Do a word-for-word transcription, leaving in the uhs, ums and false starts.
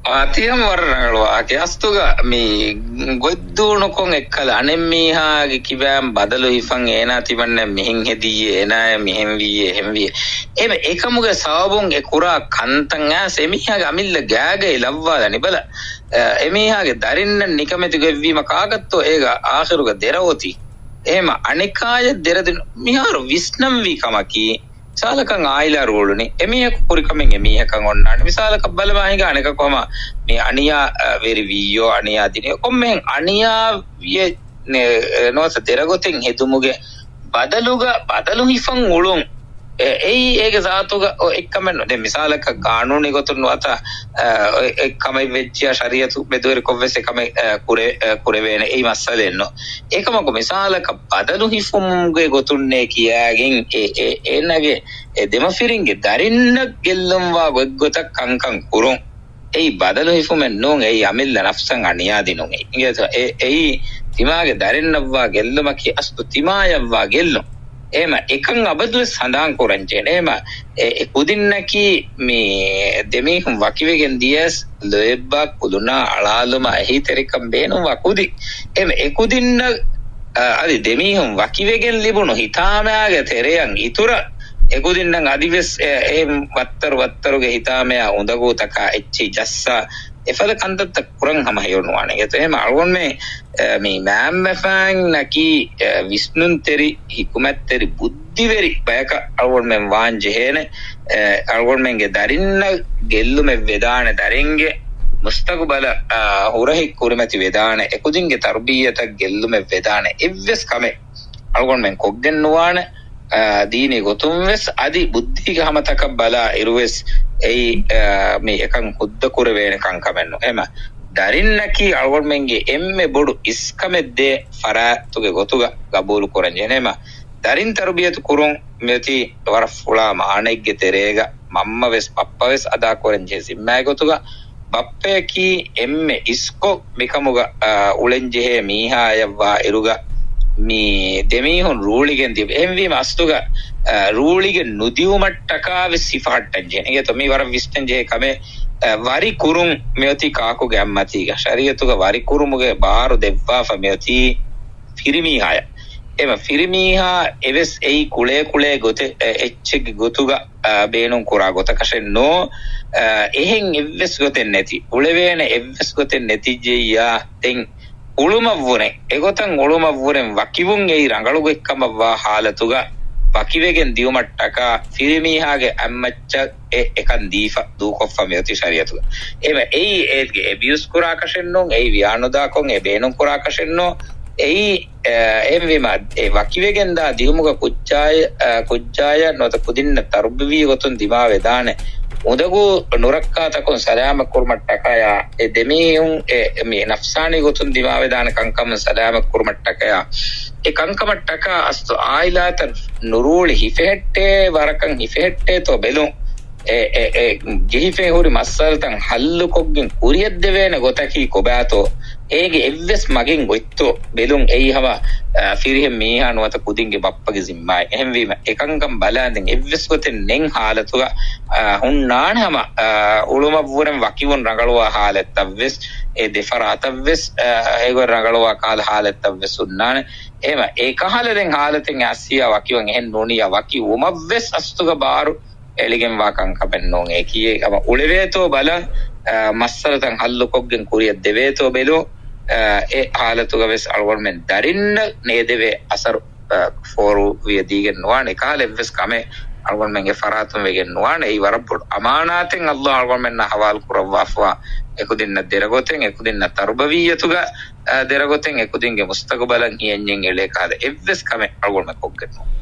އާ، ތިހަމަ ވަރަށް ރަނގަޅު ވާހަކަ. އަސްތުގަ މި ގޮތްދޫނުކޮށް އެއްކަލަ އަނެއްމީހާގެ ކިބާން ބަދަލު ހިފަން އޭނާ ތިމަންނަ މިހެން ހެދިއްޔޭ، އޭނާޔަށް މިހެން ވިއްޔޭ، އެހެން ވިއްޔޭ. އެ އެކަމުގެ ސަބަބުން އެ ކުރާ ކަންތައް އާސް އެމީހާގެ އަމިއްލަ ގާގައި ލައްވާލަނީ. ބަލަ، އެމީހާގެ ދަރިންނަށް ނިކަމެތި ގޮތްވީމަ ކާކަށްތޯ އޭގަ އާޚިރުގަ ދެރަ އޮތީ؟ އެހެމަ އަނެކާޔަށް ދެރަދިނު މިހާރު ވިސްނަންވީ ކަމަކީ، މިސާލަކަށް އާއިލާ ރޫޅުނީ، އެމީހަކު ކުރިކަމެއް އެމީހަކަށް އޮންނާނެ. މިސާލަކަށް ބަލަމާ ހިނގާ އަނެކަކު ހަމަ މި އަނިޔާ، އަ، ވެރި ވިއްޔޯ، އަނިޔާ ދިނިޔޯ، ކޮންމެހެން އަނިޔާ ވިޔެ، ނެ-، އެ، ނުވަތަ ދެރަގޮތެއް ހެދުމުގެ ބަދަލުގަ ބަދަލު ހިފަން އުޅުން. އެ-، އެއީ އޭގެ ޒާތުގަ އޮ އެއްކަމެއް ނޫން. ދެން މިސާލަކަށް ގާނޫނީ ގޮތުން ނުވަތަ، އަ، އޮ އެއްކަމެއް ވެއްޖިޔާ ޝަރީއަތު މެދުވެރިކޮށްވެސް އެކަމެއް، އަ، ކުރެ-، އަ، ކުރެވޭނެ. އެއީ މައްސަލައެއް ނޫން. އެކަމަކު މިސާލަކަށް ބަދަލު ހިފުމުގެ ގޮތުންނޭ ކިޔާގެން އެ-، އެ-، އޭނާގެ އެ ދެމަފިރިންގެ ދަރިންނަށް ގެއްލުންވާ ގޮތްގޮތަށް ކަންކަން ކުރުން. އެއީ ބަދަލު ހިފުމެއް ނޫން، އެއީ އަމިއްލަ ނަފްސަށް އަނިޔާ ދިނުން. އެ-، އެ-، އެއީ ތިމާގެ ދަރިންނަށްވާ ގެއްލުމަކީ އަސްލު ތިމާޔަށްވާ ގެއްލުން. އެހެމަ އެކަން އަބަދުވެސް ހަނދާން ކުރަން ޖެހޭނެ. އެހެމަ އެ-، އެ ކުދިންނަކީ މި ދެމީހުން ވަކިވެގެން ދިޔަސް ލޯތްބާ ކުލުނާ އަޅާލުމާ އެހީތެރިކަން ބޭނުންވާ ކުދިން. އެހެމަ އެ ކުދިންނަށް، އަ، އަދި ދެމީހުން ވަކިވެގެން ލިބުނު ހިތާމައިގެ ތެރެއަށް އިތުރަށް އެ ކުދިންނަށް އަދިވެސް އެ-، އެހެން ވައްތަރު ވައްތަރުގެ ހިތާމައާ އުނދަގޫތަކާ އެއްޗެހި ޖައްސާ އެފަދަ ކަންތައްތައް ކުރަން ހަމަ ހެޔޮ ނުވާނެ. އެހެމަ އަޅުގަނޑުމެން، އެ، މި މާންމަފާންނަކީ، އެ، ވިސްނުންތެރި، ހިކުމަތްތެރި، ބުއްދިވެރި ބަޔަކަށް އަޅުގަނޑުމެން ވާން ޖެހޭނެ. އެ، އަޅުގަނޑުމެންގެ ދަރިންނަށް ގެއްލުމެއް ވެދާނެ، ދަރިންގެ މުސްތަގުބަލަށް، އާ، ހުރަހި ކުރިމަތި ވެދާނެ، އެކުދިންގެ ތަރުބިއްޔަތަށް ގެއްލުމެއް ވެދާނެ އެއްވެސް ކަމެއް އަޅުގަނޑުމެން ކޮށްގެން ނުވާނެ. އާ، ދީނީ ގޮތުން ވެސް އަދި ބުއްދީގެ ހަމަތަކަށް ބަލާ އިރުވެސް އެއީ، އާ، މި އެކަން ހުއްދަ ކުރެވޭނެ ކަންކަމެއް ނޫން. އެހެމަ ދަރިންނަކީ އަޅުގަނޑުމެންގެ އެންމެ ބޮޑު އިސްކަމެއްދޭ ފަރާތުގެ ގޮތުގަ ގަބޫލު ކުރަން ޖެހޭނެ. އެހެމަ ދަރިން ތަރުބިޔަތު ކުރުން މިއޮތީ ވަރަށް ފުޅާ މާނައެއްގެ ތެރޭގަ މަންމަވެސް ބައްޕަވެސް އަދާކުރަން ޖެހޭ ޒިންމާގެ ގޮތުގަ، ބައްޕަޔަކީ އެންމެ އިސްކޮށް މިކަމުގަ، އާ، އުޅެންޖެހޭ މީހާޔަށްވާ އިރުގަ މި ދެމީހުން ރޫޅިގެން ދިޔަ. އެހެންވީމަ އަސްލުގަ، އާ، ރޫޅިގެން ނުދިއުމަށްޓަކާވެސް ހިފަހައްޓަން ޖެހޭ. އިނގޭތޯ މީ ވަރަށް ވިސްނަން ޖެހޭ ކަމެއް. އާ، ވަރި ކުރުން މިއޮތީ ކާކުގެ އަތްމަތީގަ. ޝަރީއަތުގަ ވަރި ކުރުމުގެ ބާރު ދެއްވާފަ މިއޮތީ ފިރިމީހާޔަށް. އެމަ ފިރިމީހާ އެވެސް އެއީ ކުޅޭ ކުޅޭ ގޮތެއް، އެ، އެއްޗެއްގެ ގޮތުގަ، އާ، ބޭނުން ކުރާ ގޮތަކަށެއް ނޯ. އާ، އެހެން އެއްވެސް ގޮތެއް ނެތި، އުޅެވޭނެ އެއްވެސް ގޮތެއް ނެތިއްޖެއްޔާ، ދެން އުޅުމަށްވުރެ، އެގޮތަށް އުޅުމަށްވުރެން ވަކިވުން އެއީ ރަނގަޅު ގޮތްކަމަށްވާ ހާލަތުގަ، ވަކިވެގެން ދިޔުމަށްޓަކާ ފިރިމީހާގެ އަތްމައްޗަށް އެ އެކަން ދީފަ ދޫކޮށްފަ މިއޮތީ ޝަރީއަތުގަ. އެމަ އެއީ އޭގެ އެބިޔޫސް ކުރާކަށެއް ނޫން، އެއީ ވިޔާނުދާކޮށް އެ ބޭނުން ކުރާކަށެއް ނޫން. އެއީ، އެ، އެހެންވީމަ، އެ ވަކިވެގެންދާ ދިޔުމުގަ ކުއްޖާއަށް، އަ، ކުއްޖާއަށް ނުވަތަ ކުދިންނަށް ތަރުބިޔަތު ގޮތުން ދިމާވެދާނެ އުނދަގޫ ނުރައްކާތަކުން ސަލާމަތް ކުރުމަށްޓަކައި، އެ ދެމީހުން އެ، މި ނަފްސާނީ ގޮތުން ދިމާވެދާނެ ކަންކަމުން ސަލާމަތް ކުރުމަށްޓަކައި، އެ ކަންކަމަށްޓަކާ އަސްލު އާއިލާތައް ނުރޫޅި ހިފެހެއްޓޭ ވަރަކަށް ހިފެހެއްޓޭތޯ ބެލުން. އެ، އެ، އެ، ޖެހިފައި ހުރި މައްސަލަތައް ހައްލުކޮށްގެން ކުރިއަށްދެވޭނެ ގޮތަކީ ކޮބާތޯ؟ އޭގެ އެއްވެސް މަގެއް އޮތްތޯ ބެލުން އެއީ ހަމަ، އަ، ފިރިހެން މީހާ ނުވަތަ ކުދިންގެ ބައްޕަގެ ޒިންމާއެއް. އެހެންވީމަ، އެކަންކަން ބަލާ ދެން އެއްވެސް ގޮތެއް ނެތް ހާލަތުގަ، އަ، ހުންނާނެ ހަމަ، އަ، އުޅުމަށްވުރެން ވަކިވުން ރަނގަޅުވާ ހާލަތްތައްވެސް، އެ ދެ ފަރާތަށްވެސް، އަ، އެގޮތް ރަނގަޅުވާ ކަހަލަ ހާލަތްތައްވެސް ހުންނާނެ. އެހެމަ، އެ ކަހަލަ ދެން ހާލަތެއް އައްސިޔާ ވަކިވަން އެހެން ނޫނިޔާ ވަކި ވުމަށްވެސް އަސްތުގަ ބާރު އެޅިގެންވާ ކަންކަމެއް ނޫން. އެކީ އެ ހަމަ އުޅެވޭތޯ ބަލަން، އަ، މައްސަލަތައް ހައްލުކޮށްގެން ކުރިއަށް ދެވޭތޯ ބެލުން، އަ، އެ ހާލަތުގަ ވެސް އަޅުގަނޑުމެން ދަރިންނަށް ނޭދެވޭ އަސަރު، އަ، ފޯރުވިޔަ ދީގެން ނުވާނެ. އެކަހަލަ އެއްވެސް ކަމެއް އަޅުގަނޑުމެންގެ ފަރާތުން ވެގެން ނުވާނެ. އެއީ ވަރަށް ބޮޑު އަމާނާތެއް އައްލާހު އަޅުގަނޑުމެންނާ ހަވާލު ކުރައްވާފަވާ. އެކުދިންނަށް ދެރަގޮތެއް، އެކުދިންނަށް ތަރުބަވިއްޔަތުގަ، އަ، ދެރަގޮތެއް، އެކުދިންގެ މުސްތަގުބަލަށް ހިޔަންޏެއް އެޅޭ ކަހަލަ އެއްވެސް ކަމެއް އަޅުގަނޑުމެން ކޮށްގެން ނުވާނެ.